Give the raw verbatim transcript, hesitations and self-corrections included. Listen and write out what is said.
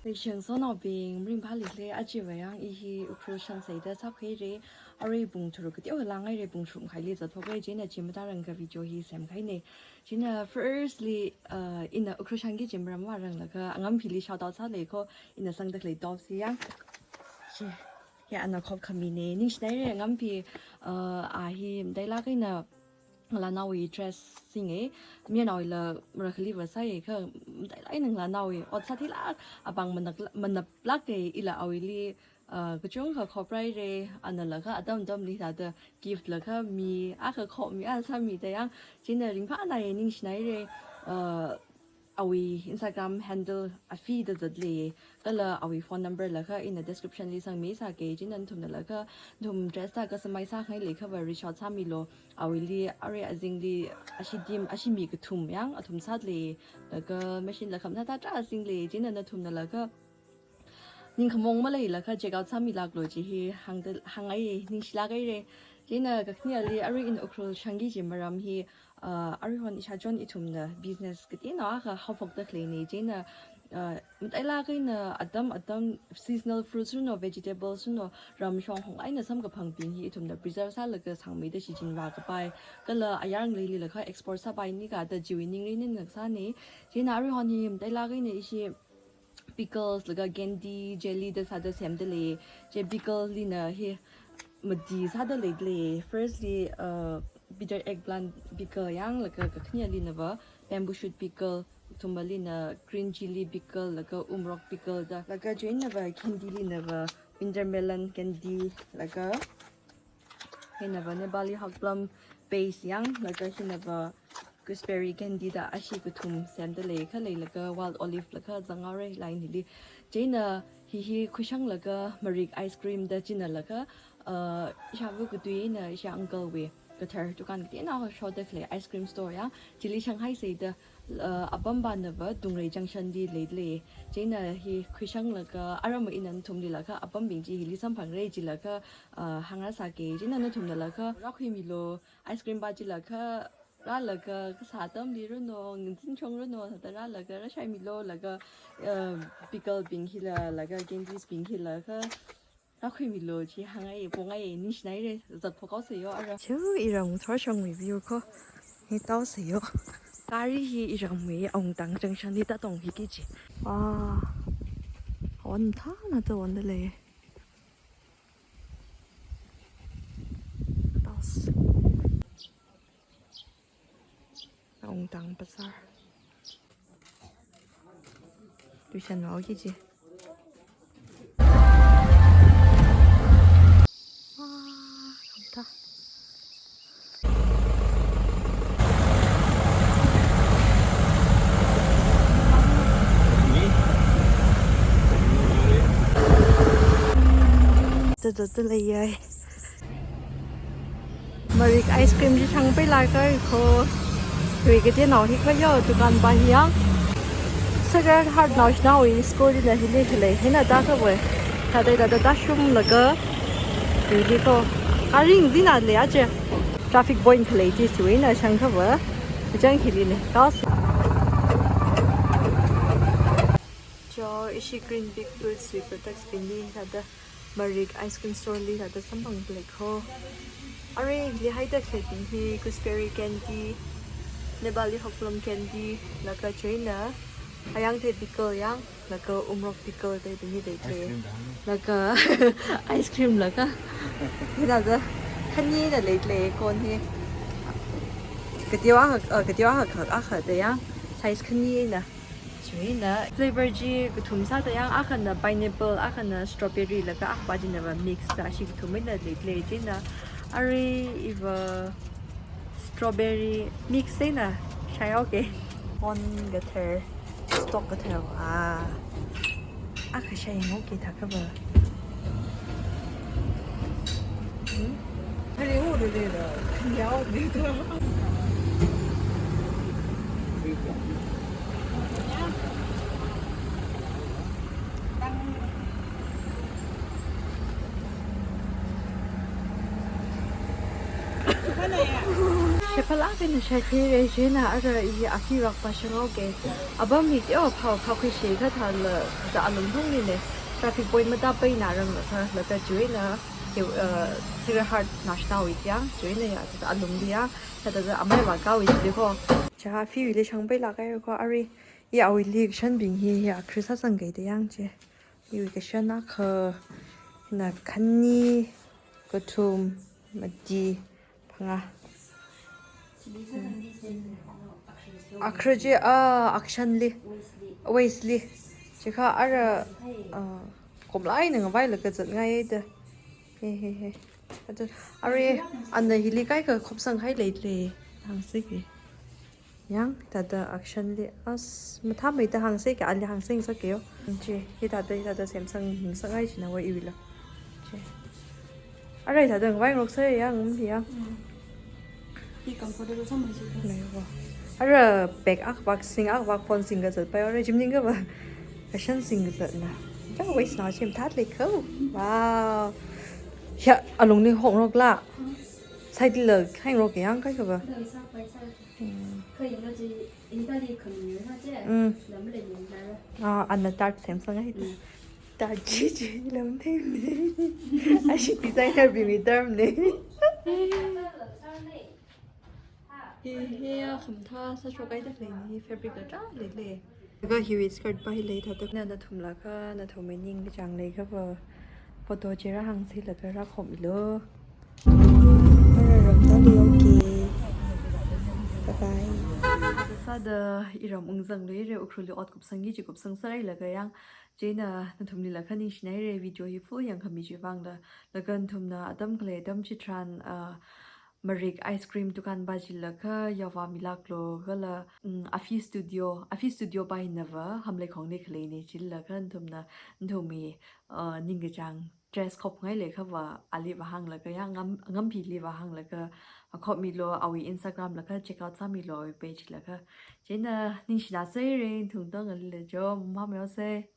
Leishingshonaobing, ringphāli khalei, ajawui vang i hi Ukhrul shang sāda chap khaire, arui pung tharuk kateokha langhaire, pung shum khaili zatphokre, chieina chi matārangkha video hi semkhaine. Chieina firstly, uh, ina Ukhrul shangki kaji maram vāranglaga, angamphili shout out sāle ko, ina sangda khalei top si yang. Chi, ya ana khop khamine, ningshinaire angamphi, uh, a hi matailāk eina ngalānaowui dress singe, mayarnaowuila marakhali vāsāye kha, matailāk eina ngalānaowui ot sāthilāk, apāng manap, manaplāke, ila awuili, uh, kachungkha khopraire, analaga atam atamli thāda gift laga mi, akha khop mi, akha sāmi da yang, chieina ringphānaye, ningshinaire, uh, awui Instagram handle afi da zatle, kala awui phone number laga ina description li sangmisāke, chieina nathumnalaga, nathum dress ta customize sākhangai leikhava reach out sāmilo, awuili arui azingli ashi team, ashi mi kathum yang athum sāle, laga machine la khamathā tarā single, chieina nathumnalaga ningkhamong maleilaga check out sāmilāklo chi hi hāngda, hāngngai, ningshilāk haire. Chieina kakhaneli arui ina Ukhrul shangki kaji maram hi, uh, aruihon ishāchon ithumna business kateonao akha haophokda khaleine, chieina, uh, matailāk eina atam atam seasonal fruits runo, vegetables runo, ramshong hong eina samkaphangbing hi ithumna preserve sālaga sangmeida shichinvā kapai, kala ayar ngaleili laga export sāpaini kajida chiwui ningrin eina kasāne. Chieina aruihon hi matailāk eina ishi pickles laga candy, jelly da sāda semdalei. Chi pickle lina hi mati sāda leidalei. Firstly, uh, bitter eggplant pickle yang, laga kakhanelinava bamboo shoot pickle, kathumalina green chilli pickle, laga umorok pickle da, laga chieina va candy linava winter melon candy, laga hinava Nepali hot plum paste yang, laga hinava gooseberry candy da, ashi kathum semdalei, kha leilaga wild olive laga zanghaore line hili. Chieina hi hi khuishanglaga marik ice cream da chinalaga, uh, ishāva katui eina ishā uncle wui kathar dukan kateonao shoda khalei ice cream store yang, chili shanghaisei da, uh, apampanava Dungrei Junction li leidalei. Chieina hi khuishanglaga, aram eina nathumlilaga apambing chi hili samphangra jilaga, uh, hāngrāsāke, chieina nathumnalaga rākhuimilo, ice cream pa chilaga rālaga kasā atamli runo, ngazin chong runo, thāda rālaga rāshaimilo, laga, uh, pickle bing hila, laga candies bing hila kha rākhuimilo chi hāngngai, pongai, ningshinaire, zatphok haosei yo ara. Chu iram thorshongwui view ko, hi taosei yo. Gari hi iramwui Awungtang Junction li tātongki kaji. Wow. Wan thāna ta wandalei. Taos. Awungtang Bazaar. Tuition vaoki kaji. Wow, yangta. Tata tata leiyai. Marik ice cream chi shangpailāka ko. Ri kateonao hi kha yo dukan pa hi yang. Sacred Heart naoshinaowui school china hili khalei, hina tākhavai. Thāda thāda tāshunglaga hili ko. Aring zina lei aja. Traffic point khalei chi chiwui eina shangkhavai. Kachang hili lei. Kaos. Cho ishi Green Big Fruits wui products bingli thāda Marik ice cream store li thāda samphang khalei ko. Arui hili haida khaleibing hi gooseberry candy, Nepali hot plum candy, laga chieina ayangthei pickle yang, laga umorok pickle da bing hi leidalei. Ice cream da. Laga ice cream laga. Hithāda khani eina leidalei cone hi. Kateowa, uh, kateowa akha, akha da yang, size khani eina. Chieina flavor chi kathum sāda yang, akhana pineapple, akhana strawberry, laga akhapa chinava mix da, ashi kathum eina leidalei chieina. Arui iva strawberry mix eina shaihaoke. Cone kathar, stalk kathar, ah. Akha shaihaoke thākhavai. Hmm? Lākina shakri re chieina ara i afi rak pāshanghaoke. Apam hi teo phao phākhuishi kathāla, kathā alungthungli ne. Traffic point matapai na rang la kha, laga chieina, uh, Sacred Heart National wui tiang, chieina ya, kathā alungli ya, kathā amai vākawui chili ko. Cha afiwuili shangpai lākai ko ari, i awuili kashanbing hi, ya Khrista sangkai da yang che. Iwui kashan akha, hina khani, kathum, mati, phangā. Akhra chi, ah, akshanli. Waistli. Chikha ara, ah, komlai nang vai la kazat ngai da. He, he, he. Atu, are, ana hili kaikha khopsanghai leile. Hāngsei ke. Yang, thāda akshanli, as, mathāmeida hāngsei ke, ali hāngsei ngasakeo. Che, hithāda, hithāda semsang ngasakngai china wa iwuila. Che. Ara, thāda ngavai ngaroksa yang, um, yang. Hi comfortable sāmei chi. Lei wa. Ara, bag akvak sing, akvak phone sing kazat pai, ara, jim ning kava. Kashan sing kazatna. Cha waist na chim thātlei ko. Wow. Ya, alungli hok ngarokla. Side la, khai ngarok yang kaikha va. Lei sāpai sā. Hmm. Kha ina chi, ina li khami na che. Hmm. Lam le ni na ra. Ah, ana tart semsanghai da. Hmm. Tart chi chi lam thei ni. Ashi designer bingwui term ne. Hi, hi ya, kham tha, sāshok kaida lei ni, fabric kachā leile. Laga hiwui skirt pa hi lei thāda. Na, nathumla kha, nathumwui ningkachāng leiakha va photo chira hāngsei laga rākhomilo. Ara ramda leiyo ke. Bye bye. Sāda iram ungzangluire, Ukhrulli ot kupsangki chi kupsangsa rai laga yang. Chieina nathumlila kha ningshinaire, video hi full yangkhami chiwui vangla. Laga nathumna atam khalei atam chitharan, ah, Marik ice cream dukan pa chila kha yāvāmilāklo kala, mm, Afi Studio, Afi Studio pa hina va Hamleikhongli khaleine chila kha nathumna, nathumwui, uh, ningkachāng dress khopngai leiakha va ali vāhānglaga ya ngam, ngamphili vāhānglaga, uh, khopmilo awui Instagram la kha check out sāmilo awui page la kha. Chieina ningshinasaire nathum tongli la jo, mamayo se.